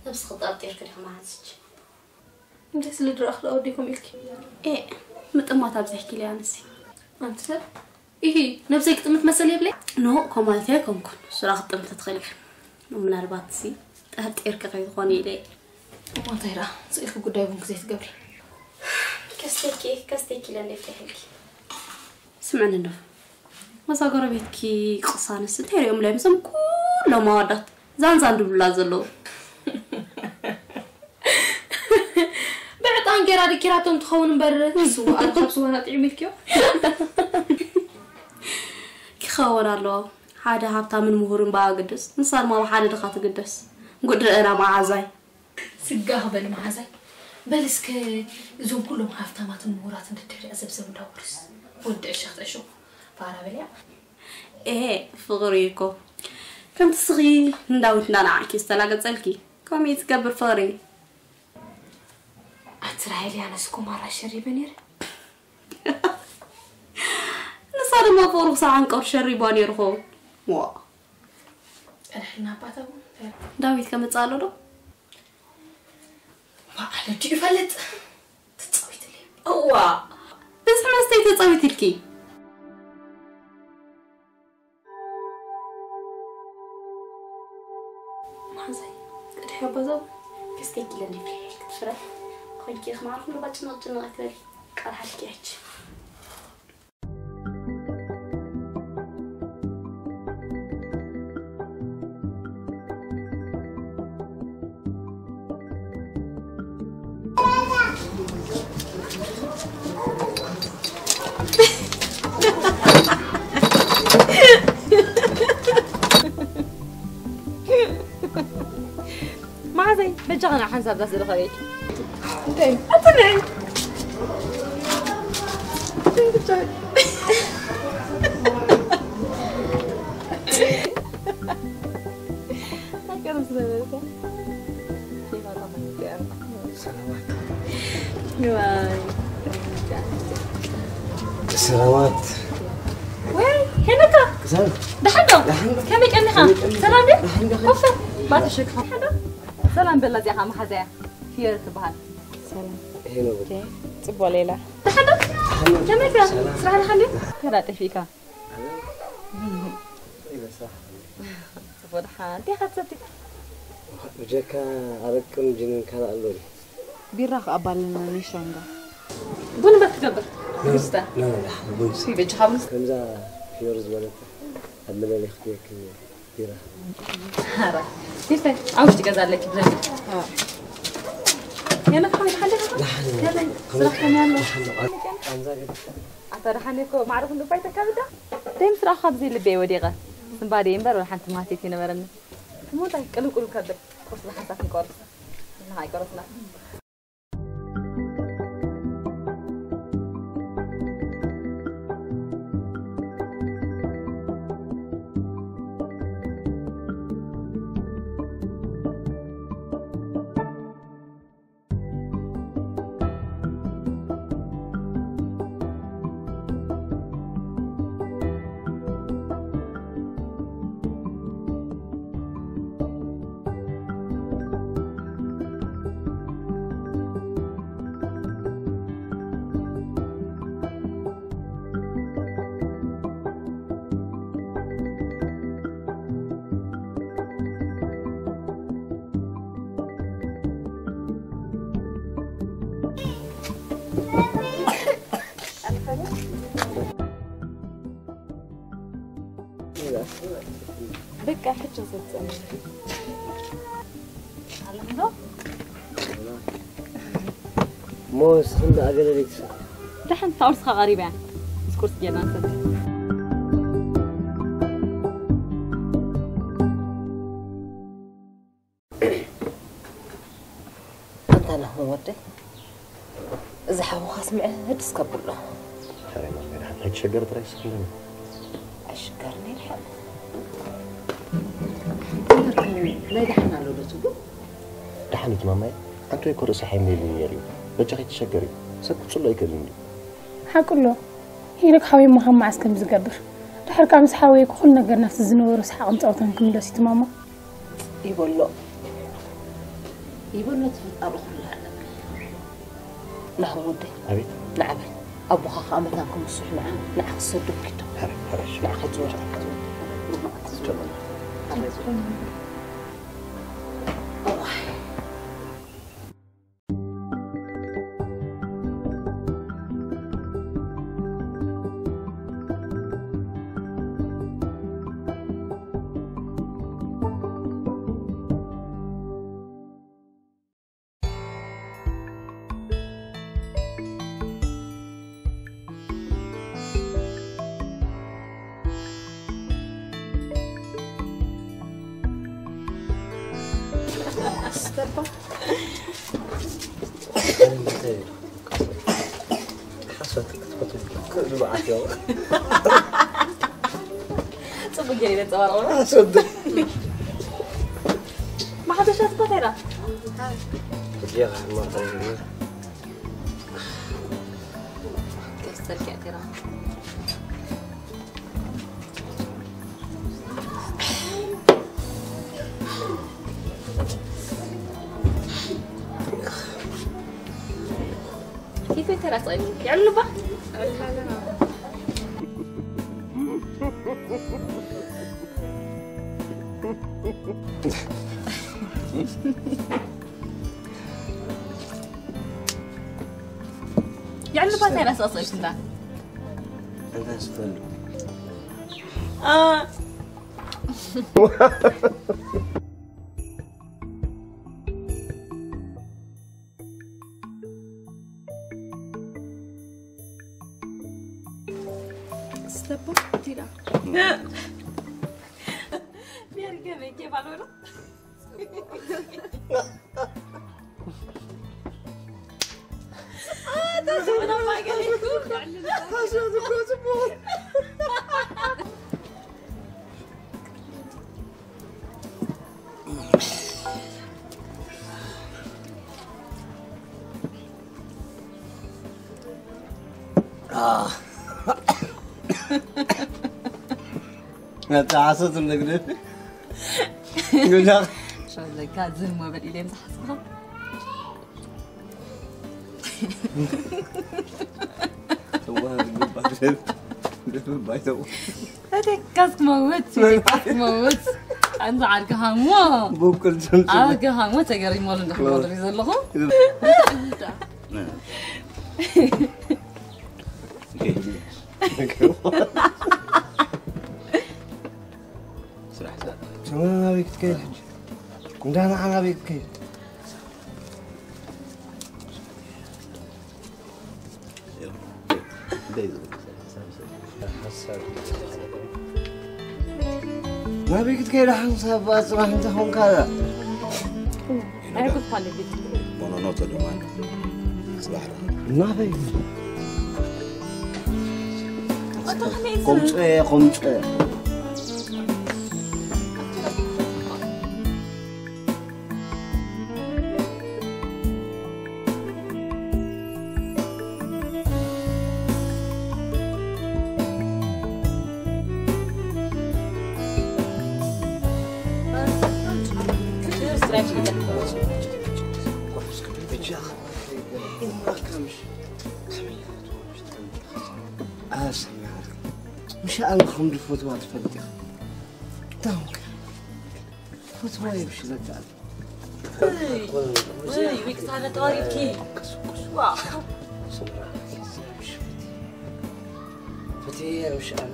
ነብስኺ ጠርጢርኪ ዲኺ መዓዝች? እንታይ ስለ ድረኣኽ ደኣ ወዲኹም ኢልኪ? ኤ ምጥማት ኣብዚሕኪ ኢለያ ንሲ። ኣንቲ ሰብ ኢሂ ነብሰይ ክጥምት መሰል የብለይ። ኖ፣ ከምኡ ማለተይ ኣይኮንኩን። ንሱ ደኣ ክትጥምቲ ትኽእሊ ኢኺ። ምናልባት ሲ ጠርጢርኪ ከይትኾኒ ኢለ እየ። እሞ እንታይ ደኣ ስኢልኪ ጉዳይ ቡንኪ ዘይትገብሪ? ከስተኪ ከስተኪ ኢለ እንደ ፍትሐልኪ። ስምዕኒ እንዶ፣ መዛ ጎረቤትኪ ቅሳነስ እንታይ ሪኦም ላይ ምስም ኩሎም ኣዋዳት ዛንዛን ድብሉላ ዘለዉ። ብዕጣን ጌራ ድኪራቶም ትኸውን እምበር ስዋ ኣነ ካብ ስዋና ጥዒሙ ኢልክዮ። ክኸውን ኣለዎ። ሓደ ሃብታምን ምሁርን ብኣ ግድስ፣ ንሳ ድማ ብሓደ ድኻ ትግደስ። ጉድ ርአና መዓዛይ። ስጋ ክበል መዓዛይ። በል እስከ እዞም ኩሎም ሃብታማትን ምሁራትን ደድሕሪኣ ዘብዘብ እንዳበሉስ ወዲ ዕሸኽ ተዕሽኹ ፋራ በልያ። ኤ ፍቕሪ እኮ ከምቲ ስኺ ንዳዊት እንዳነዓዕኪ ዝተላገጸልኪ ከምኡ እዩ ትገብር ፍቕሪ። ኣቲ ራሄል ያነስ እኮ ማራ ሸሪበ ነይረ። ንሳ ድማ ፍቕሩ ክሳብ ዓንቀሩ ሸሪቧ ነይሩ ኾ። ዋ ጸንሕልና ኣባታ እውን ዳዊት ከመጽእ ኣሎ ዶ? በዓል ዲኡ ይፈልጥ ትጻዊትለይ እዋ ብዝሒ መስተይ ተጻዊት ኢልኪ። መሓዛይ ቅድሒ ኣባዛው ክስተይ ኪሎ እንዲ ፍልፍል ክትፍረ ኮይንኪ ክማርኹ ነባ ጭንቕ ጭንቕ ኣይትበሊ። ቃል ሓልኪ ሕጂ መዓዘይ በጃ ኸና ሓንሳብ ዛስ ዝረኸበች እንታይ ኣትነይ ኣይቀርም ስለበልከ ሰላማት ወይ ሄኖካ ክሳብ ደሓን ዶ ደሓን ዶ ከመይ ቀኒኻ ከመይ ቀኒኻ? ሰላም ድዩ ደሓን ዶ ኮፈ ባትሽክ ደሓን ዶ ሰላም በላ እዚኣ መሓዛያ ፍየር ትበሃል ሰላም ሄኖ ጽቦ ሌላ ደሓን ዶ ከመይ ከ ስራሕ ደሓን ድዩ ከዳ ጠፊእካ ይበሳ ጽቦ ደሓን እንታይ ኻትሰቲ ብጀካ ኣረቅን ጅንን ካልእ ኣሎ ድዩ? ቢራ ክኣባልና ኒሻንጋ ቡን በት ትገብር ግስተ ኖ ኖ ዳሕ ቡን ሲ ይበጅኻ ቡን ከምዛ ፊዮሪ ዝበለታ ኣብ መለለይ ክትበክል ቢራ ኧረ ፊፍተ ኣብ ውሽጢ ገዛ ኣለኪ ብዘይ የመት ከመይ ትሓልፍ ዳሕ ከመይ ስራሕ ከመይ ኣሎ ኣንዛ ገድካ ኣታ ደሓን እኮ ማዕረ ክንዱ ባይተካ ብዳ ደም ስራሕ ካብ ዘይልበይ ወዲቐ ስንባደ እምበር ወላ ሓንቲ ማቴት ይነበረኒ እሞ እንታይ ቅልውቅሉ ከብል ቁርሲ ብሓንሳብ ክንቆርስ ንሕና ኣይቆረስና በቃ ሕጂ ዘብፀና ኣለምዶ እሞ ንስኽን ደኣ ገለ ዘይትሰ ደሓን ታውርስኻ ቀሪባ እያ ምስ ቁርሲ ጌርና ንሰቲ ኣንታ ናሆም ወደይ፣ እዚ ሓውኻ ስምዒ ህድስ ከብሎ። ሓረይ ማመይ፣ ደሓን ኣይትሸገር ጥራይ ስኽለኒ። ኣይሽገርን እየ ድሓን። እምበርኩም ናይ ደሓን ኣሎ ዶ ትብሉ? ደሓን እዩ ማማይ፣ ኣንተ እኮ ርእሲ ሓይም ነይርኒ ነይሩ እዩ። በጃኺ ኣይትሸገሪ፣ ሰብ ክጽሎ ኣይክእልን እዩ። ሓቁ ኣሎ። ሄኖክ ሓወይ እሞ ካብ መዓስ ከም ዝገብር። ድሕር ከኣ ምስ ሓወይ ኩሉ ነገር ናብቲ ዝነበሮ ሰሓቕን ጸወታን ክምለስ እዩ ትማማ። ይበሎ። ይበሎ ትፍጣሩ ኩሉ ኣለና። ናሆም ወደይ። ኣቤት። ንዓበል። ኣቦኻ ከኣ መታን ክምስሑ ንዓ። ንዓ ክሰዱ ኪዶ። ኣረ፣ ኣረ፣ እሺ። ንዓ ከይትወርድ። እዋይ። ሓሶት ክትፈትው ክእሉ መዓት እዮም። ጽቡቅ ገይረ ዘንጸባርቕ ነው። ሓሶት። ማሕተሻ ጽቡቅ ተራ። እዚኣ ማታ ይገኛል። ከስተር ኪያ ተራ። ፊት ተራ ጸኒ። ያሉባ። ያሉባ ተራ ጸጸሽ እንዳ። أنت أسفل. آه. استبقت لا. بيرجع كيف على ኣታ ሓሶት ንግደፍ። ግዳ ሸለካ ዝም ወበል ኢለ ዝሓስብኻ። እዋ፣ ዝግባእ ደብ-፣ ደብ ባይተው። እቴ ካስክ መውት፣ እቴ ካስክ መውት። ኣንዛ ዓርግኻ እሞ። ብኩል ጀምጭ። ዓርግኻ እሞ ተገሪሞሉ እንዳኽመሩ ዘለኹ። ስራሕ ዛት። ሰማን ኣበይ ክትከይድ ሕጂ? እንዳ ንዓና ኣበይ ክትከይድ? ናበይ ክትከይድ ሓንሳብ ጽባሕ እንተ ኾንካ? ኣይኩፋን ቤት። ሞኖኖቶ ደማን ጽባሕ ናበይ? ቆምጨ፣ ቆምጨ። ኣሰማዕካ። ምሽ ኣነ ከም ዝፈትዋ ትፈልጥ ኢኻ። እንታይ ኾንካ? ፈትዋ እየ ብሽለካ ኣለ። እይ፣ እይ፣ ዊክታነ ተዋሪድኪ። ዋ። ፈትየ ምሽ ኣነ።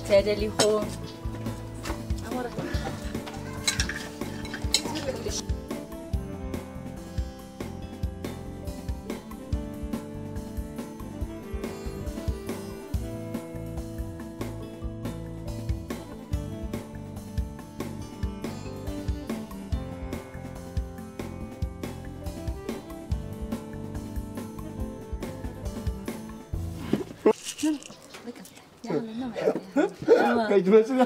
ተደሊኹም በቃ፣ ያለ ነው። ከይትመጽእ።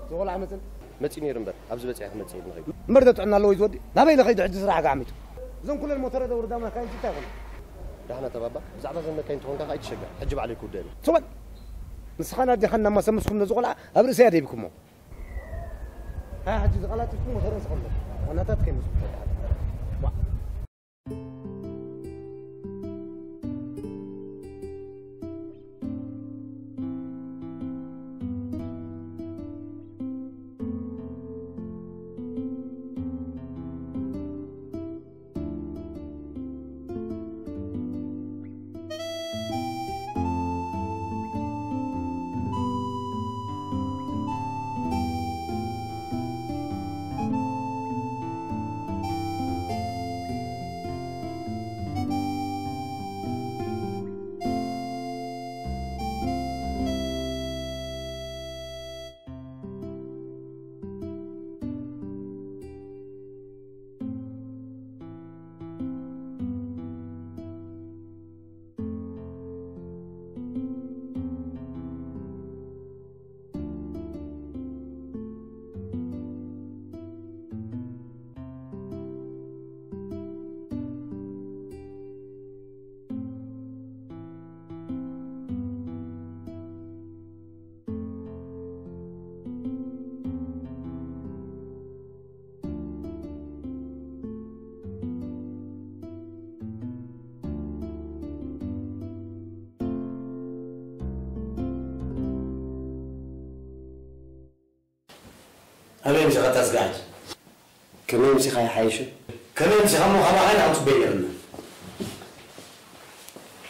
ዝቆልዓ መፅን መፂኡ ነይሩ እምበር፣ ኣብዚ በፂሐ ክመፅእ ኢሉ ንኸይዱ። እምበር፣ ዶ ጥዕና ኣለዎ እዩ ዝወዲ? ናበይ ኢለ ከይዱ ሕጂ ስራሕ ጋዕሚቱ? እዞም ኩለን ሞተረ ደውርዳ መካይን እንታይ ይኾኑ? ዳሕና ተባባ፣ ብዛዕባ እዘን መካይን ተኾንካ ከኣ ኣይትሸገር። ሕጂ ባዕለይ ክውድአን እየ። ስወል! ንስኻን ኣዴኻን እናማሰመስኩም ነዚ ቆልዓ ኣብ ርእሰይ ኣደይብኩሞ። ሃ፣ ሕጂ ዝቐላጥፍኩም ሞተረን ስቐሎ። ዋናታት ከይመስሉ። ዋ። ኣበይ ምሲኻ ታስጋጅ? ከመይ ምሲኻ ይሓይሽ? ከመይ ምሲኻ እሞ ካባኻ ኢና ክጽበይ ነርና።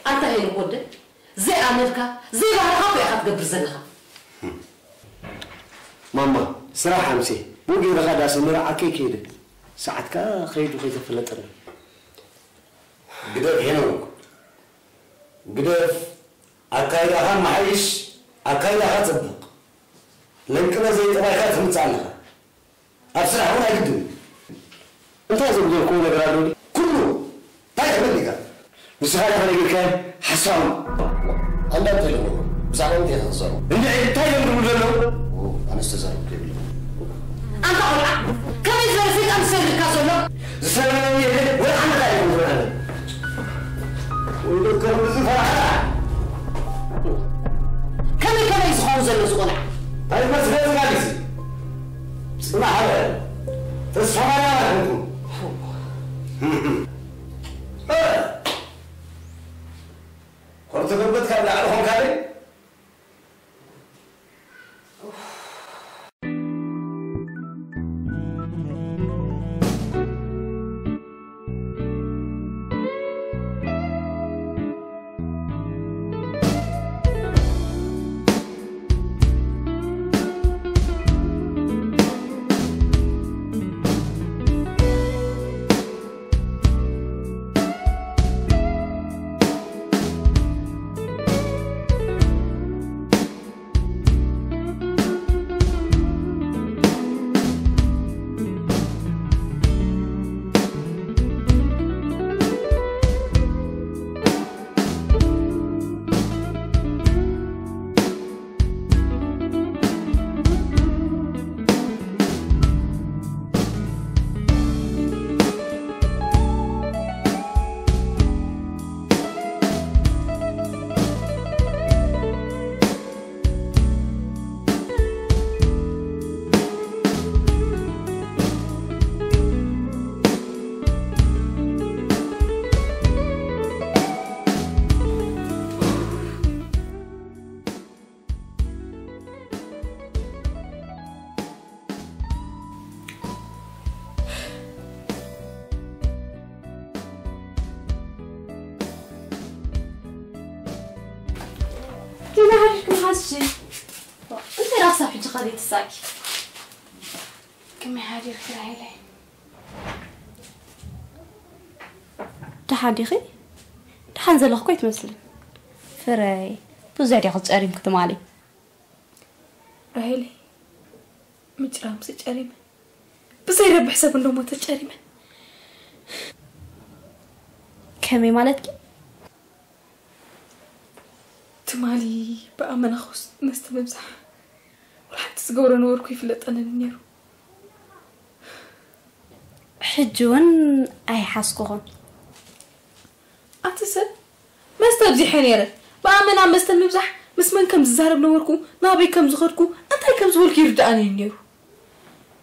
ኣንታ ሄኖክ ወደይ፣ ዘይኣመልካ፣ ዘይባህልኻ እኮ ኢኻ ትገብር ዘለኻ። ማማ፣ ስራሕ ኣምሴ፣ ብኡ ገይርኻ ዳስ መርዓከይ ከይደ። ሰዓትካ ከይዱ ከይተፈለጠና። ግደፍ ሄኖክ፣ ግደፍ። ኣካይዳኻ መሓይሽ፣ ኣካይዳኻ ጽብቕ። ለንቅነ ዘይጠባይካ ትምጽእ ኣለኻ። ኣብ ስራሕ እውን ኣይግድን እዩ። እንታይ ዘጉደልክዎ ነገር ኣሎ ድዩ? ኩሉ። እንታይ ትብል ኢኻ? ንስኻ ዲኻ ነጊርካዮም? ሓሳዊ። ኣንዳ እንታይ ኢሎሞ? ብዛዕባ እንታይ ኢኻ ትዛረቡ? እንድዒ፣ እንታይ እዮም ዝብሉ ዘለዉ? ኦ፣ ኣነስ ተዛረብኩ የብለይን። ኣንታ ቆልዓ፣ ከመይ ዝበለ ሰይጣን ዝሰርልካ ዘሎ? ዝሰርለኒ የለን፣ ወላ ሓንቲ ኣይኮንኩን ኣነ። ወይ ዶ ከም እዚ ፈራሕካ? ከመይ ከመይ ዝኸውን ዘሎ እዚ ቆልዓ? እንታይ መስለ ዝጋል እዚ? ጽናሕ በል። ተስፋ ማርያም ኣይኮንኩን። ኮርተ ገበት ካብ ላዕሊ ኾንካ ዶ? ከመይ ሓዲርኪ መሓዝቲ? እንታይ ደኣ ክሳብ ሕጂ ካልእ ትሳቂ? ከመይ ሓዲርኪ ራሄለይ? ደሓን ዲኺ? ደሓን ዘለኹ እኮ ኣይትመስልን። ፍረይ፣ ብዙሕ ዲኺ ጸሪምኪ ትማሊ? ራሄለይ፣ ምጭራምሲ ጨሪመ። ብዘይረብሕ ሰብ እንዶ ሞተ ጨሪመ። ከመይ ማለትኪ? ትማሊ ብኣመና ክስ መስተ ምብዛሕ፣ ወላ ሓንቲ ዝገብሮ ነበርኩ ይፍለጠንን ነይሩ። ሕጂ እውን ኣይሓዝኩኹን። ኣቲ ሰብ፣ መስተ ኣብዚሐ ነይረ። ብኣመና መስተ ምብዛሕ፣ ምስ መን ከም ዝዛረብ ነበርኩ፣ ናበይ ከም ዝኸድኩ፣ እንታይ ከም ዝበልኩ ይርድኣኒ እዩ ነይሩ።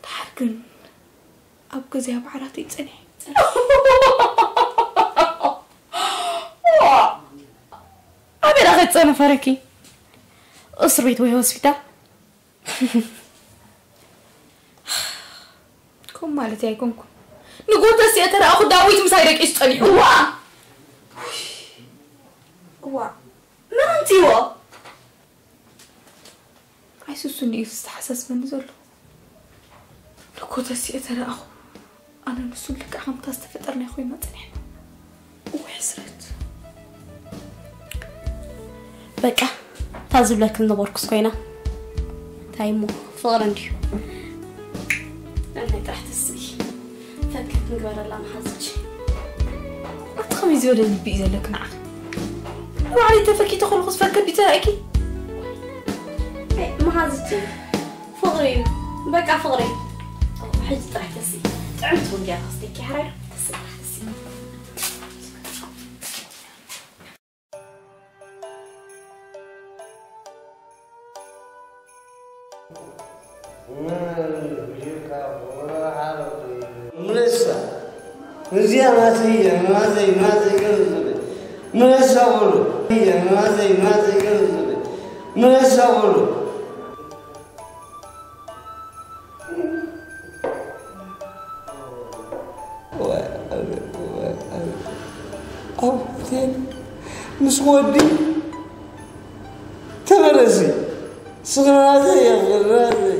ደሓር ግን ኣብ ገዛይ ኣብ ዓራተይ ጸኒሐ። ኣበይ ደኣ ከይጸነፈረኪ? እስር ቤት ወይ ሆስፒታል? ከምኡ ማለት ኣይኮንኩን። ንጎተስ እየ ተረኣኹ፣ ዳዊት ምሳይ ደቂሱ ጸኒሑ። እዋ! እዋ! መን ኣምጺዎ? ኣይስሱን እዩ ዝተሓሳስበኒ ዘሎ። ንጎተስ እየ ተረኣኹ። ኣነ ንሱ ልክዕ ከምታ ዝተፈጠርና ኮይና ጸኒሕና። እወ ሕስረት። በቃ፣ እታ ዝብለክን ነበርኩስ ኮይና። እንታይ እሞ፣ ፍቕሪ እንድዩ። እንታይ ጥራሕ ተስኢ። ፈክር ክንግበረላ መሓዝች። ኣቲ ከመይ ዝበለ ልቢ እዩ ዘለኪ ንዓኺ? ንባዕለይ ተፈኪተ ከለኹስ ፈክር ድዩ ተራእኪ? ኣይ፣ መሓዝች፣ ፍቕሪ እዩ። በቃ ፍቕሪ እዩ። ሕጂ ጥራሕ ተስኢ። ጥዕምቲ እውን ዲያ ከስተኪ፣ ሓራይ ዶ? ተስኢ ጥራሕ ተስኢ። ምለሳ። እዚኣ ናተይ እያ፣ ናተይ፣ ናተይ ገለ ዝብል። ምለሳ በሉ። እያ፣ ናተይ፣ ናተይ ገለ ዝብል። ምለሳ በሉ። ኣብ ሆቴል ምስ ወዲ ተመለሲ። ስኽራተይ፣ ፍራተይ።